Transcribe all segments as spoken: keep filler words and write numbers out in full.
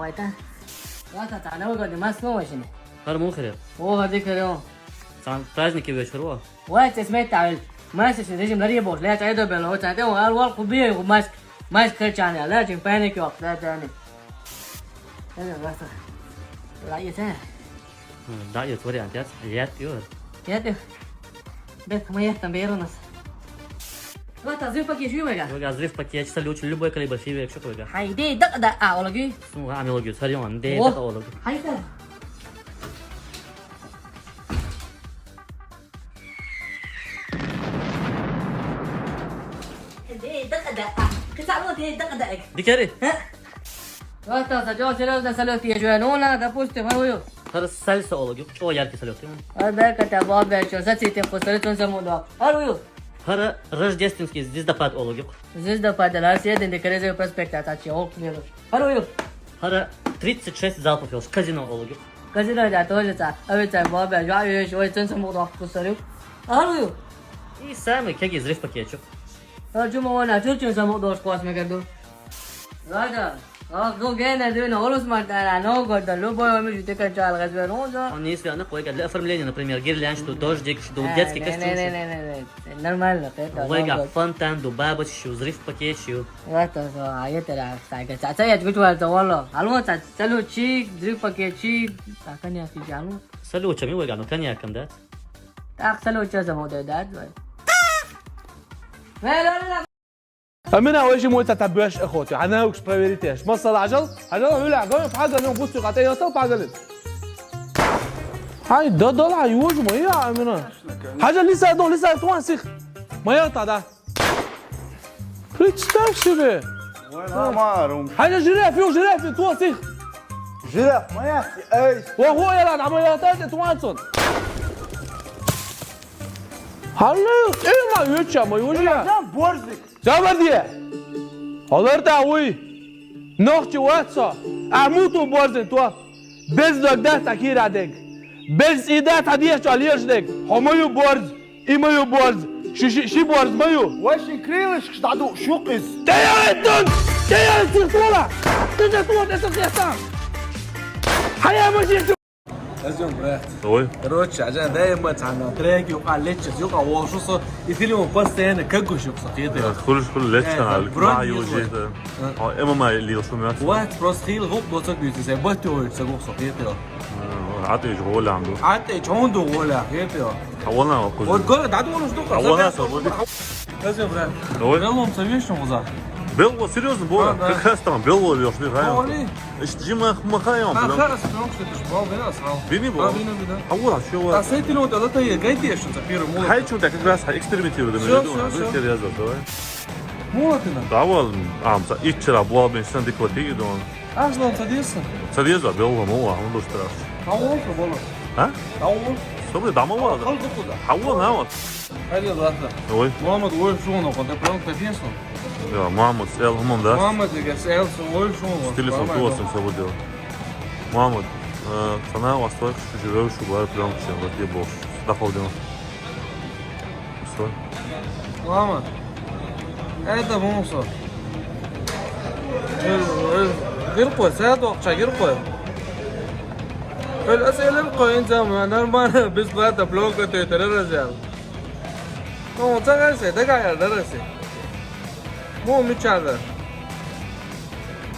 Ой, та. Ва та, та, ну, годы, мас, ну, очень. ХӀара муха хир я? О, хӀара дика хир я. Цхьа праздник вечер, о. Ой, цӀи смета, эл. Мас, если режим лари боху, ле, цӀай добел, о, цӀай де, о, ал, вал, кху бе, о, мас, мас, качане, ле, чин паник, о, ле, цӀани. Э, ва та. Ла, е, цӀай. М, да, есть вариант, яц? Яц, ё. Яц, ё. Бет, мы есть там, беру нас. Вот, а взрыв пакет, чуй, вайга? Вайга, взрыв пакет, салют, любой калибр, фейерверк, что вайга? Хайде, да, да, а, олаги? Ну, а, ми олаги, сорян, де, о, да, олаги. Хайде. Де, да, да, а. Кыцалу, де, да, да. Дикари? Э? Вот, а, за чё серьёзно салют, я же, ну, на, допустим, а, ую. ХӀара сальса олаги, чӀо яркий салют, м. Ай, бе, ката, бо, бе, чё, заците, по салюту саму, да. ХӀара ую. ХӀара рождественский звездопад олаги. Звездопад, да, Седин де Керезовый проспект, а, тачи, ок, не. ХӀара ую. ХӀара тридцать шесть залпов йолуш, казино олаги. Казино, да, тоже, та, а ведь, та, бо, бе, жа, ю, ю, ой, цун саму, да, по салют. ХӀара ую. И самый кеги взрыв пакетчик. А, чума вона, чур-чур саму, да, космик, да. Ладно. А, ну, гена, дюйна, олус мартана, ну, года, любой, ами, жу, ты качал, разве, ну, да? Он есть, да, на кой, для оформления, например, гирлянд, что дождик, что, э, детский костюм, не, не, что. Не, не, не, не. Нормально, это, вайга, ну, фонтан, ду, бабочки, взрыв пакет, что. Вот, а, а, это, да, так, это, это, я говорю, это, валло. Алло, та, салют, чик, взрыв пакет, чик. Так, конечно, тяну. Салют, чё, ми вайга, ну, коньяком, да? Так, салют, чё, саму, да, да, давай. Э, ла, ла, ла. Амина, вай жи мой цата беш охота. Ана укс проверить еш. Масала, ажал, ажал, уля, гой, пагал, ну, бусти, ката, я стал пагал. Ай, да, да, ла, юж мой, я, Амина. Хажа, лиса, до, лиса, ту сих. Моя та, да. Представь себе. Ой, на, марум. Хажа, жираф, ю, жираф, ту сих. Жираф, моя, эй. Ого, я, ла, моя та, ту анцон. Халлы, эма, юча, мой, юча. Жан борзлик. Чавардия! Олар да уй! Нохчи ватса! Амуту борзин то! Бездог да такира дег! Белс и да цхьа деш чӀоагӀа лелаш дерг. Хьо ма ю борз, и ма ю борз, ши, ши, ши борз ма ю. Вай шин крылышкаш дӀаду шукъиз. ТӀеяй тун! ТӀеяй сих тола! Ты же вот это хеста! Хьая машин! Азём, брат. Ой. Короче, ажа даима цана трек юкъа леччес юкъа волшу со. И телефон постоянно кагуш юкъа со хетер. Хулш хул леччана, э, бронь южи. О, эма ма лил шумя. Вот, просто хил гуп доцак юзи, сай бат южи са гуп со хетер. Атыш голям ду. Атыш он ду голям хетер. А вона вот кузу. Вот гол да ду он ду. А вона со вот. Азём, брат. Ой. Белом са вешен уза. Бело, серьёзно, Бола. Да, да. Как раз там Бело вешен, да? Боли? Ишт жима махаем. А, прям. Хорошо, что ты ж бал, да, срал. Бини бал. А, бини, бини. А вот, а чё вот? А с этим вот, это я гайдеш, что первый молот. Хай, чё так как раз экспериментируем. Всё, всё, всё. Серьёзно, давай. Молот и на. Да, вот, а, ичера бал, бен, сан диклопиги, да он. А что он садится? Садится, Бело, ну, а он душ страшно. А он что, Бола? А? А он? Что вы, дама, а, вот? Куда? А вот, а вот. Хайди, ладно. Ой. Муаммад, ой, шуну, куда прям катинсу. Я, Муаммад, эл, хуман, да? Муаммад, я, эл, су, ой, шуну. Стили футбола, сам собой дело. Муаммад, э, сана вастой, что живёшь, шугар, прям всем, вот я бог. Дахал дел. Что? Муаммад. Это мусор. Гир қой, сәт уақытша гир қой. Өл әселер қойын сама, нормально, бесплатно, блог өтетер, разял. Ну, цагайсай, дагайар, дарасай. Му мичада.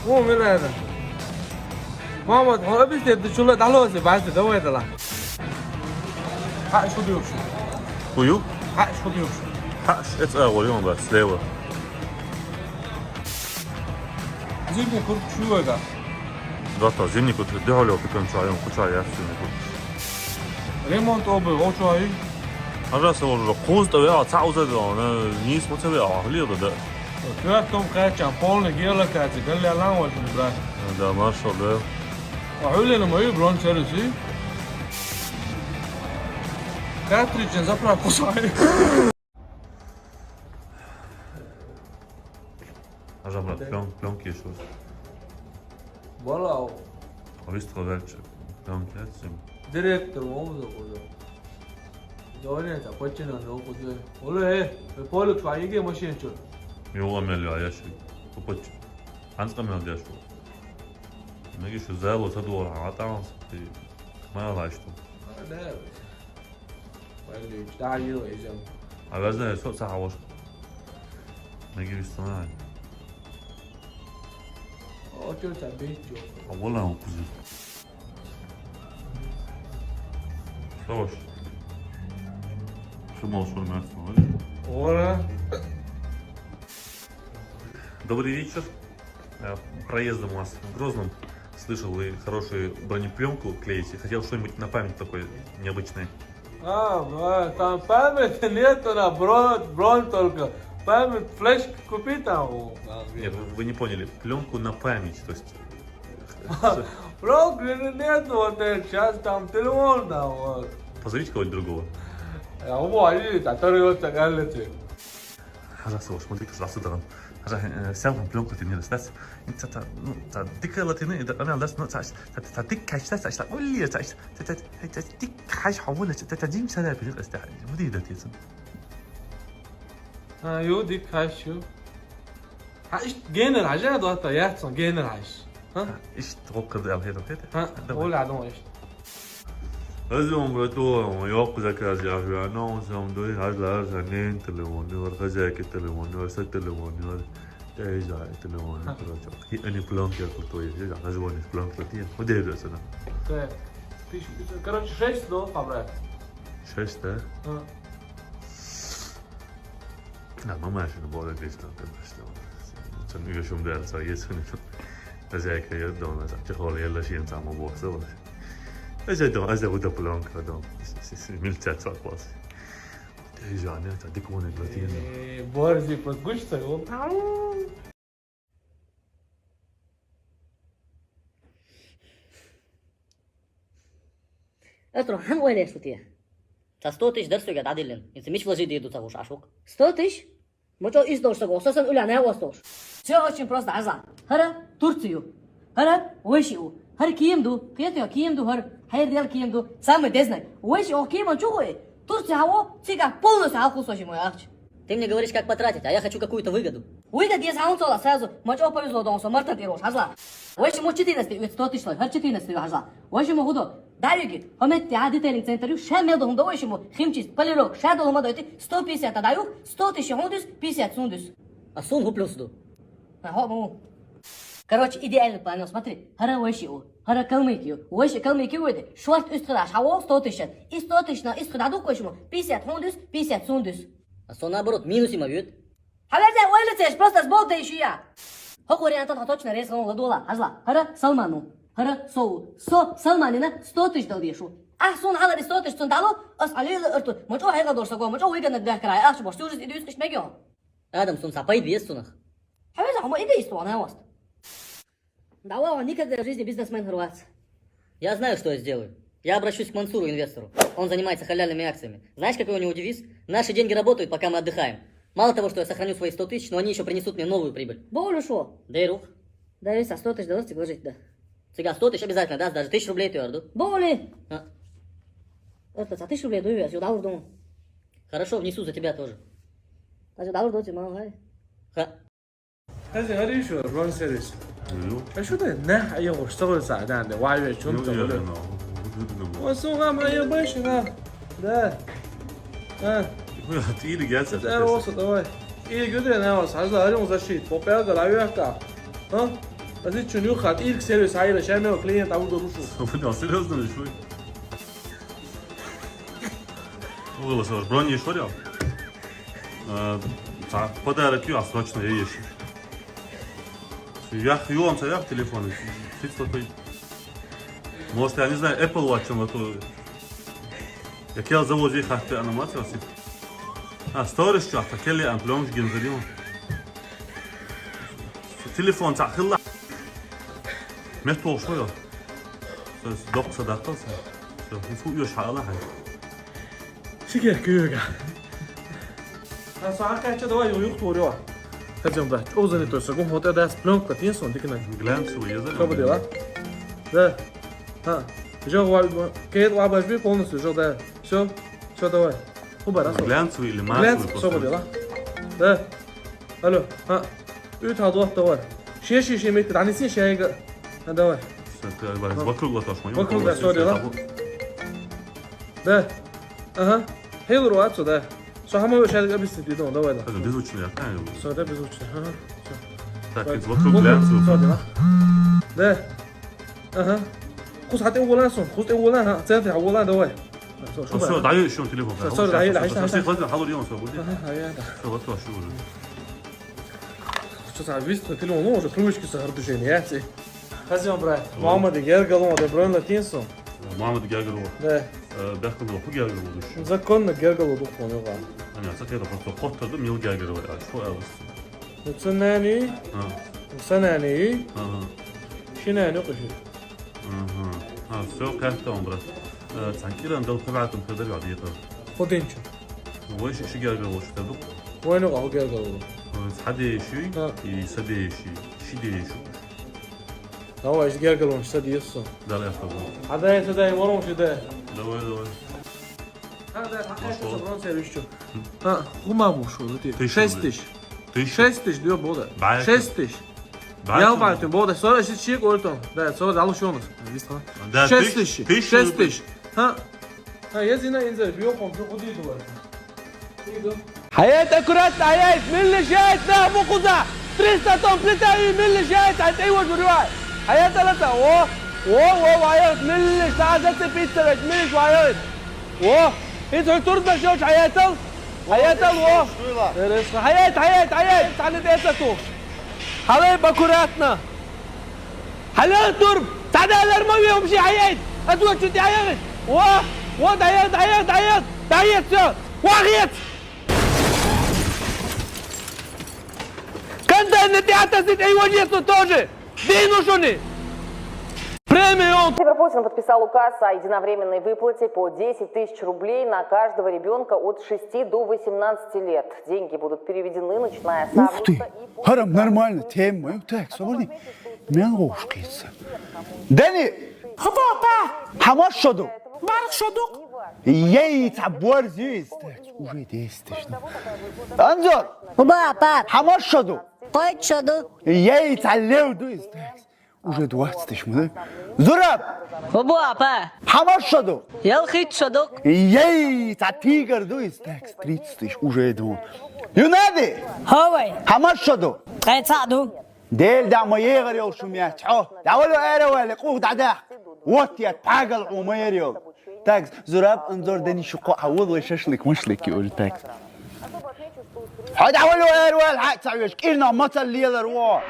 Му милада. Мама, хо объясни, ты чула далоси, баси, давай дала. Ха, что ты вообще? Кую? Ха, что ты вообще? Ха, это, а, вон, да, слева. Зимний куртка чего это? Да, то, зимний куртка, да, олё, ты там чё, я куча, я зимний куртка. Ремонт обуви, о, чё, ай? Ажаса уже кузта веа, цауза веа, не, не смотри веа, хлеба, да. Квартом качан, полный гелокаци, галля лан очень, брат. Да, маршал, да. А хулина мои бронь сервиси. Картриджен заправку сай. Ажа, брат, плён-, плёнки ещё. Балау. А вы что дальше? Плёнки отсюда. Директор, он за куда? Говорит, а почему он куда? Оле, э, полик, а иге машин чё? Йола мелю, а я ши. Попач. Анска мел дяшу. Меги шу зало садуора, а там ты мало что. А, да. Валли, да, ё, изем. А везде со сахавош. Меги вистана. О, чё, та бить, чё? А вон он кузен. Что ж? Что молчу, Настя, молодец. Ора. Добрый вечер. Э, проездом у вас в Грозном. Слышал, вы хорошую бронепленку клеите. Хотел что-нибудь на память такое необычное. А, а, там памяти нету, на бронь, бронь только. Память, флешки купи там. Нет, вы, вы не поняли. Пленку на память, то есть. Пленки нету, вот, э, сейчас там телефон, да, вот. Позовите кого-нибудь другого. Я уволили, который вот так. Ажа, слушай, смотри, как раз там. Ажа, э, снял там пленку, ты не расстаться. И та, та, ну, та, дикая латина, и та, она даст, ну, та, та, та, дик качта, та, та, улли, та, та, та, та, та, дик кач, хавула, та, та, дим сара, перед, та, вот и да, ты. А, ё, дик кач, ё. Ха, ишт генер, ажа, да, та, я, сон, генер, аш. Ишт гоккады алхедо хеде. Ха, ол адам ишт. Азион братуо, ёк заказ я, я, но сам дой, ажлар, за нен телефон, нёр, хозяйки телефон, нёр, са телефон, нёр, тейза телефон, короче. И они планки крутой, я, название планки крутые. Вот это сюда. Так. Короче, шесть, да, хабра? Шесть, да? А. Нормально, что было весело, конечно. Sen üyüşüm dersa yesin. Özellikle yadda ona sen çok ol yerleşiyen zaman bu olsa olur. Özellikle az da bu da plan kadın. Milçat çok var. Teyzane ta dik onu götüyün. Борзи подгучца, он. Атро, хӀан вайна яшути? Ца сто тысяч дарсуга дадиллин. Инца мич вложить деду ца гуш ашук. Сто тысяч? Мучо ис долш саго, сосан уля не осталш. Всё очень просто, Аза. Хара, Турцию. ХӀара вайши у. ХӀара киим ду. Кхетий, киим ду хӀара. Хьайр дел киим ду. Самый дезна. Вайши у киим чу хуй. Турция хӀаво, цига полностью хьалкхус вайши мой ахча. Ты мне говоришь, как потратить, а я хочу какую-то выгоду. Выгода есть, а он цело сразу. Мочо повезло, дом со мартан тирош, хазла. Вайши мо четырнадцать, ведь сто тысяч лой. ХӀара четырнадцать, хазла. Вайши мо худо. Да, юги. Хомет, а детейлинг центр, ю, ша мел дохун до вайши мо. Химчист, полировка, ша долма дойти. Сто пятьдесят, а даю. Сто тысяч хундус, пятьдесят сундус. А сун гу плюс ду. А, хо, му. Короче, идеальный план, смотри. ХӀара вайши у. ХӀара калмыки у. Вайши калмыки у, это. Шорт усть хадаш, хӀаво сто тысяч. И сто тысяч на усть хада дукхойши мо. Пятьдесят хундус, пятьдесят сундус. А со наоборот, минус има вид. Хьавяза ойлицеш, просто сбол да ещё я. Хо вариантан хо точно рез гон ладола, хазла. ХӀара Салману. ХӀара соу. Со Салманина сто тысяч дал дешу. А сун хала сто тысяч сун дало, ас алила арту. Мочо хайла дорса го, мочо выгодно для края. Ах, бо, сюжет идус киш мегио. Адам, сун сапай без сунах. Хьавяза хомо иде исто на васт. Да ладно, никогда в жизни бизнесмен хорватец. Я знаю, что я сделаю. Я обращусь к Мансуру, инвестору. Он занимается халяльными акциями. Знаешь, какой у него девиз? «Наши деньги работают, пока мы отдыхаем». Мало того, что я сохраню свои сто тысяч, но они еще принесут мне новую прибыль. Более что? Да и рух. Да, весь сто тысяч должен вложить, да. Цига сто тысяч обязательно даст, даже тысячу рублей ты орду. Более. А. Это за тысячу рублей даю, я сюда уйду. Хорошо, внесу за тебя тоже. Даже дал уйду, мало, ай. Ха. Хазин, are you sure? Wrong service. Ю. А что ты? Не, а я вот что вы за, да, да, вай, вай, чё Ю, ты я, говоришь? Ну, ну, ну. О, слухай, моя башня, да. Да. А. Ю, ты или я, Ты это, давай, давай. И говорю, на вас, а за, а за щит, по пять, да, я как. А? А ты чё, нюхать, или к сервис, а или ща, клиент, а вы дурушку. Вы там серьёзно, или что? Выложил, бронь ещё дал? Э, так, подарок ю, а срочно я ещё. Я х-, ю, он ца я в телефон, фикс такой. Может, я не знаю, Apple Watch, он такой. Я кел завози хатты, а на мать, а, сторис, чё, а кел я, а, плёмш гин залил. Телефон ца хилла. Мет болуш ма ю. Со доккха даккхал со. Со фу еш хьаала хьай. Шигер кюга. А со хьакхаьчча, давай, юх, юх, тур, ё. Хотим, да. Чё за не то, со гум хотя да с плёнка, тин сон, дикна. Глянцевый, я за. Что бы дела? Да. А. Жо ва-, кед ва башби полностью, жо, да. Всё. Всё, давай. Хубара, со. Глянцевый или матовый? Глянцевый, всё просто. Бы дела. Да. Алло, а, үй талдуат давай. Шеш, шеш, шеш, метр, ани сен шайга. А, давай. Всё, ты, давай, вокруг латаш, моё. Вокруг, да, всё, дела. Да. Ага. Хейлор ватсо, да. Со хама шайга объяснить, иду, давай, да. Беззвучный, я знаю. Всё, да, беззвучный. Ага. Всё. Так, давай. Из вокруг глянцевый. Всё, дела. Да. Ага. Хус хате улан сон, хус те улан, ха, центр ха улан, давай. Всё, всё, дай ещё телефон. Всё, всё, дай, дай, дай. Всё, хватит, хватит, ха, всё, всё, будет. Ага, ага, да. Всё, вот то, что уже. Что, а, видишь, телефон, ну, уже привычки со движения, я, си. Хазим, брат, Мамади гергало, да, бронь латинсу. Мамади гергало. Да. Э, бяхкало, ху гергало душ. Законно гергало дух, понял, да. А, нет, это просто ход тогда мил гергало, а что, а, вот. Цунани. А. Цунани. Ага. Шинани, ну, куши. Ага. А, всё, как-то он, брат. Э, цанкиран дал квадратом, когда я где-то. Ходенча. Ну, вы ещё гергало, что ли? Войну а гергало. Э, садеющий. А. И садеющий. Шидеющий. Давай, ещё гергало, садеющий. Давай, я с тобой. А дай сюда, и ворон сюда. Давай, давай. А, да, а, пошёл. Это бронь, я вижу. А, хума бу шо, вот это. Тысяча рублей. Шесть тысяч. Тысяча. Шесть тысяч, да, бода. Байка. Шесть тысяч. Байка. Я байка, бода. Сорок шесть чек, ой, там. Да, сорок, дал ещё у нас. Видишь, а? Да, шесть тысяч, тысяч, тысяча шесть тысяч. Рублей. А? А, я знаю, инзер, бьём, он, ну, куда иду, ладно. Иду. Хьаят, аккуратно, хьаят, миллиш, хьаят, на, мукуза. Триста тонн плита, и миллиш, хьаят, хьаят, эй, вот, вырывай. Хьаят, алата, о, о, о, хьаят, миллиш, на, зацепиться, ведь, миллиш, хьаят. О, и твой тур дошёл, хьаятал? Хьаятал, о. Хьаят, хьаят, хьаят, хьаят, хьаят, это ту. Хьалай, аккуратно. Хьалай, тур. Цадалар ма ве, вообще, хьаят. А то что ты хьаят? О, о, хьаят, хьаят, хьаят, хьаят, всё. Хьаят. Контейнер ты относить, и его нету тоже. День ушёный. Премиум. Владимир Путин подписал указ о единовременной выплате по десять тысяч рублей на каждого ребёнка от шести до восемнадцати лет. Деньги будут переведены, начиная с августа и после того, как... Ух ты! Харам, нормально, тема, так, свободный. Мел гӀовш кхийса? Дани! Хапа, папа! Хьан мас шо ду? БархӀ шо ду. Ей, цхьа борз ю иза, так, уже десять тыщ. Анзор! Хапа, папа! Хьан мас шо ду? Кхойтта шо ду. Ей, цхьа лев ду иза, так, уже двадцать тыщ ма ду. Зураб! Хапа, папа! Хьан мас шо ду? Ялхитта шо ду. Ей, цхьа тигр ду иза, так, тридцать тыщ, уже ду. Юнади! Хьо вай! Хьан мас шо ду? Ткъе цхьаъ ду. Дела даа ма егӀар йолу шу меттахь, хьо. ДӀавало араваьлла, къух дӀадахка. Вот я, пагал хьо ма яр йолу. Так, Зураб, Анзор, Дани, шу кхоъ хьан вон вай шашлык-машлык ю уже, так. Хьо дӀавало араваьлла, хьаъ ца веш, кӀирнах мацалла лелар ву.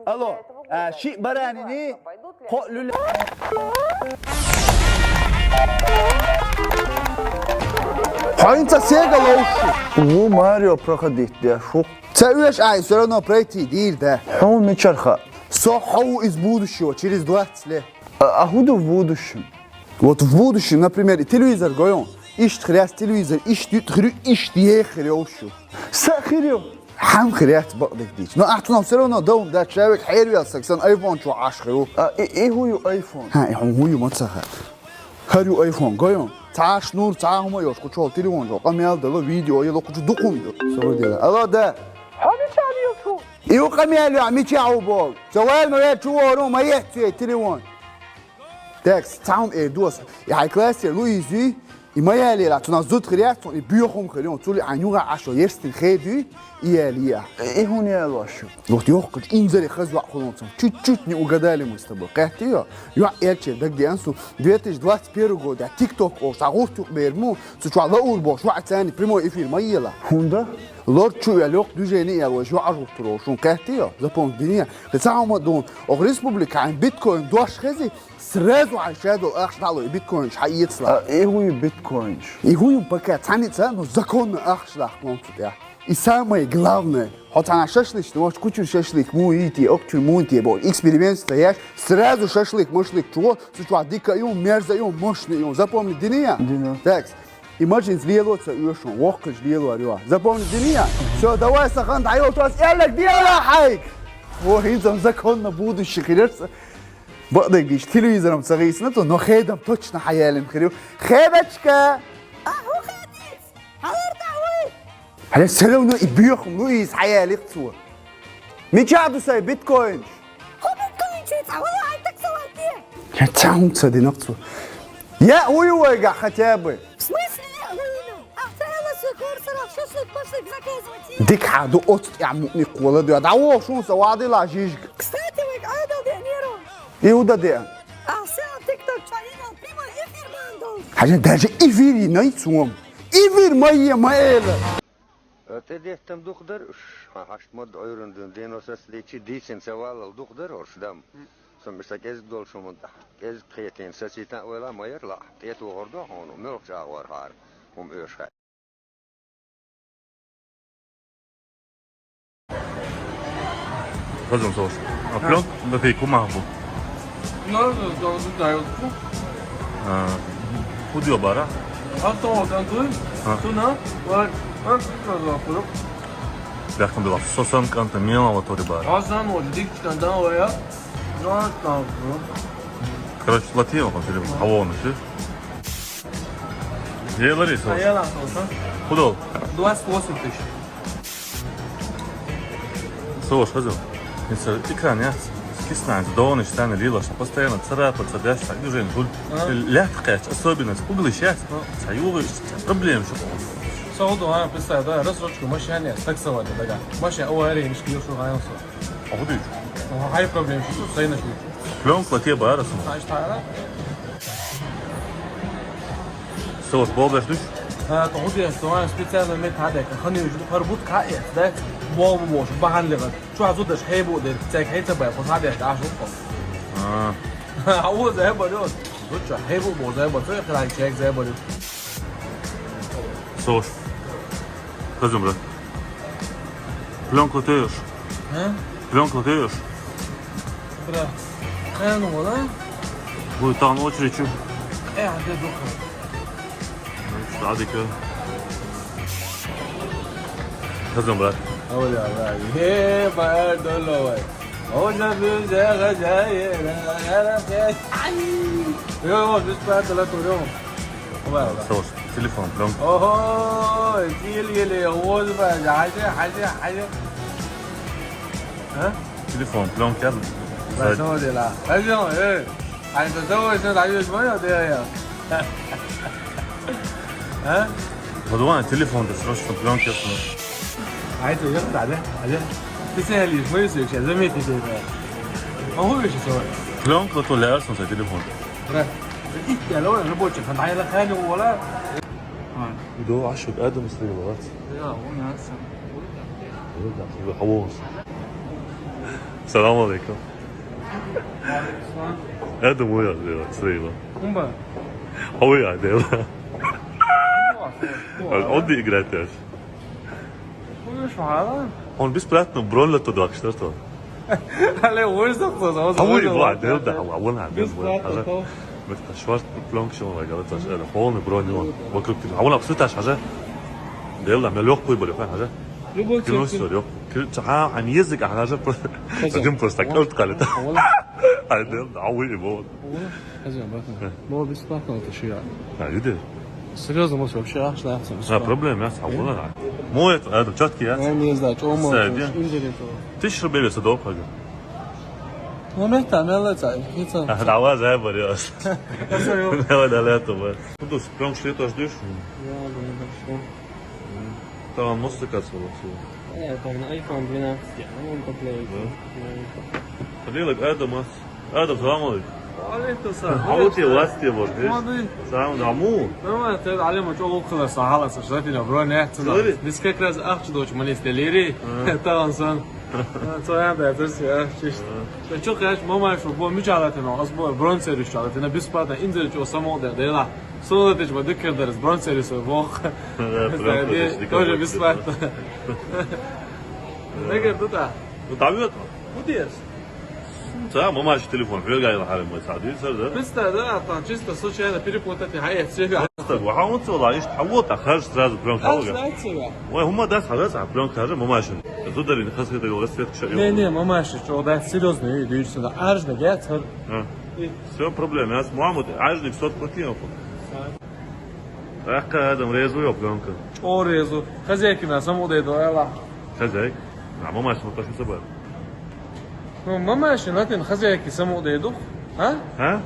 Алло, а, шиъ баранини, кхоъ луьла. Хьо хӀинца сега ловш шу? Ву Марио проходить деш ву. Ца оьшу ахь, всё равно пройти дийр дац. Хьуна мичара хаьа? Со хьо ву иза будущего, через двадцать лет. А, а хӀун ду в будущем? Вот в будущем, например, и телевизор гой хьуна. Иштта хир яц телевизор, иштта юьтӀа хир ю, иштта еха хир йолуш ю. Са а хир ю. Хьан хир яц бакъдерг дийцча. Но ахь цунах всё равно дан дац, ша век хьервел саг санна айфон чохь Ӏаш хир ву. А, и, и хӀун ю айфон? ХӀан, и хьуна хӀун ю ма ца хаьа. ХӀара ю айфон, гой хьуна. Цхьа шнур, цхьа хӀума йолуш, кху чохь телефон чохь къамел дало, видео йало, кху чу дукха хӀума ду. Со вар дела. Алло, да. Хьо мичахь ву? И ю къамел ю, мичахь ву боху? Ца ваьлла ма ваьлла чу вогӀур ву, ма еццу и телефон. Текс, цхьа хӀума эр ду аса. И хьайн классера Луиза юй, и ма ялийла, цунах зуда хир яц, цунах и боьха хӀума хир ю, цул а хьайн юха Ӏаш йо, ерстина хедуй, и ялий ахь. И хӀун ялош ю? Вот йохкучу инзаре хаза йоӀ хуьлу цунах. Чуть-чуть не угадали мы с тобой. Кхеттий йо? ЙоӀ элче дагадеана суна. Две тысячи двадцать первый года, тикток олуш, цхьа гӀурт юкъа бер му, цу чохь Лаур бохуш, йоӀ царна прямой эфир ма ела. ХӀунда? Лор чу вел йоккха движение ял вай, йоӀ гӀуртур олуш, хӀун кхеттий йо? Запомни, дуьне. Ткъа цхьа хӀума ду, оха республика хьайн биткоин дош хези, сразу хьайн шадолу ахча дӀало и биткоинаш хьан эцала. А, и хӀун ю биткоинаш? И хӀун ю пока цхьаьнца, но законно ахча дахка лонца тӀехь. И самое главное, хьо цхьана шашлычный, может, кучур шашлык муй йийти, окчур муй те боху, эксперимент ца еш, сразу шашлык-машлык чу, цу чохь дика а ю, мерза а ю, мощный а ю. Запомни, дина я? Дина. Так, и мажинца лело ца оьшу, воккхачу лелор ю. Запомни, дина я? Всё, давай, сахан, дӀайолчу ас аьлларг дела хьайга! О, хӀинца законно будущий хир яра ца. Бакъдерг дийцча, телевизором ца гӀийсина цо, но хедам точно хьаялина хир ю. Хедочка! Ахьа, хӀун хедийца? Хьалар тӀехь вуй! Хьале, все равно и боьха хӀума ду иза, хьаялийта цо. Мичахь ду сайн биткоинаш? Хьо биткоинчуьй цхьа вала хьайн таксовать де! Я цхьа хӀума ца динарг цо. Я хӀун ю вайгахь хотя бы? В смысле я хӀун ю? Ахь ца аьлла соьга хӀора сарахь шашлык-машлык заказывать е? Дика хьан ду оцу тӀехь мукъник кхола дуьхьа. ДӀавоха шуна сан вадийла жижиг. Кстати, вайга Ӏадал деанера. И хӀун дан деана? Ахь сел тикток чохь йинал прямой эфир бан долуш. Хьажа, даже эфир йинай цо. Эфир ма е, ма эла. Э, тӀедеттам дукха дара уьш. Хьан хьашт ма-дда Ӏуьйранна дуьйна, дено сацалийчи дийцина ца валлал дукха дара хӀорш дам. Со миса кӀезиг долуш хӀуманна тӀехь. КӀезиг кхетийна сацийта а вайла ма яра лаахь. ТӀетохур ду хьуна, муьлхачу агӀор хьара хӀума оьшу хаьа. Хазам сош. А плёнка на фейку махбу. Ну, да, да, да, да. А, худо бара? А то вот он тут. А. Туна, вот, он тут разлапуру. Бяхкам била, сосан канта мела вот тори бара. А сан вот дик канта вая. Ну, а там, ну. Короче, латино там телефон. А вон, ты? Елари сош. А я на сосан. Худо. Двадцать восемь тысяч. Сош, хазам. Инса экран яц. Киснан, дониш, тана лилаш, постоянно царапаться, даш, так, движение, гуль. А. Лят кхач, особенно, углы щас. А. Саюлы, проблем, что. Сауду, а, представь, да, рассрочку машине, таксовать, да, да. Машина авария, не шкил, что, а, всё. А куда идёшь? Ну, какая проблема, что, стоит на шкиле. Плёнка тебе, а, раз. Знаешь, та, да? Сош, болдаш душ? А, то вот я, что, а, специально мет хадек, хани уже, пар бут ка, да? Бол, бол, баханлыгъа. Чу хьан зудаш хьебу дерг, цаьрга хье ца бай, кху схьадеш Ӏаш ву-кх. А. Хьан ву зай барю? Зуд чу хьебу бу зай барю, цо яхархьа чег зай барю. Сош. Хазам, брат. Плёнка тыш. А? Плёнка тыш. Бра. Кхаьна вала? Будет там очередь чу. Э, а где духа? Садика. Хазам, брат. Оля, брат. Э, бая, долловай. Оля бюзега жаера. Ай. Йо, беспредел, Турё. Сос, телефон, пленка. Ого, еле-еле, вот, ба, хажа, хажа, хажа. А? Телефон, пленка. Ба, что дела? Пойдём, э. Ай, да что вы, что, даёшь моё, да я. А? Подумай, телефон-то срочно, пленка. Ай, ты, я, да, да, да. Ты целишь, мы всё сейчас заметили, да. А вы ещё что? Пленка то лярс на телефон. Бра, икки ло, рабочий, хан, ай, ла, хан, вала. А. Да, а что, Адам срывается. Да, у нас. Салам алейкум. Адам уяд, Срейла. Кумба? Уяд, Адам. Отди играть. Кумба, что, ала? Он бесплатно бронь лето два, что? Але ойзак, Адам, Адам, Адам, Адам. Бесплатно, то. Бетта шварц пленка шо лагала таш, это полный бронь он. Вокруг тебя. А вон обсыта шажа. Дел да, мелёк кой боле, хажа. Любой. Кино всё, лёк. Кир чаха, ан язык, а хажа просто. Один просто калт калит. А дел да, а вы его. Хажа, братан. Бо бесплатно это шо я. А, види. Серьёзно, может, вообще аж нахуй. А, проблема, я сам вон. Мой это, это чёткий, я. Я не знаю, что он может. Садя. Интересно. Тысяча рублей садов, хажа. Ну, мета, мелеца, кица. А, давай, заберёшь. Давай, давай, это вот. Ну, то есть, прям что-то ждёшь? Я думаю, да, что. Там мостикац было всё. Э, там на iPhone двенадцать, а он поклеился. Да. Поклеился. Хадилак, Адам, ас. Адам, салам алейкум. Алейкум салам. А вот и вас те вот, видишь? Молодой. Салам, да, му. Нормально, ты, Алима, чё лук кыласа, халаса, что ты, бро, не? Говори. Биз как раз ахчы дочь, мы не стелили. А. Таман сан. А, цоян да, тырс, я, чисто. А. Да чё, конечно, мама, что, бо, мы чалатина, ас бо, бронь сервис чалатина, бесплатно, инзер, чё, само да, да, да. Соло ты, чё, дык кирдерс, бронь сервис, бо. Да, прям тоже бесплатно. Нагер, да. Ну, там вот. Будешь? Ца, мамаш телефон, фергай ла харим мой сади, сэр, да? Представь, да, там чисто случайно перепутать, хай, я тебя. Так, ва, он целый, ишь, а вот, а хаж сразу прям. А, кстати, да. Ой, хума да, хаж, а прям хаж, мамаш. Ту дари, хас, это его свет, кша. Не, не, мамаш, что, да, серьёзно, и дышится, да, аж да, я, сэр. А. И всё, проблема, я с мамой, аж не всё отплатил. Ах, Адам, резу, ё, пленка. О, резу. Хозяйки на саму дойду, эла. Хозяйка? А мамаш, вот так и забыл. Ну, мамаш, на тен хозяйки саму дойду. А? А?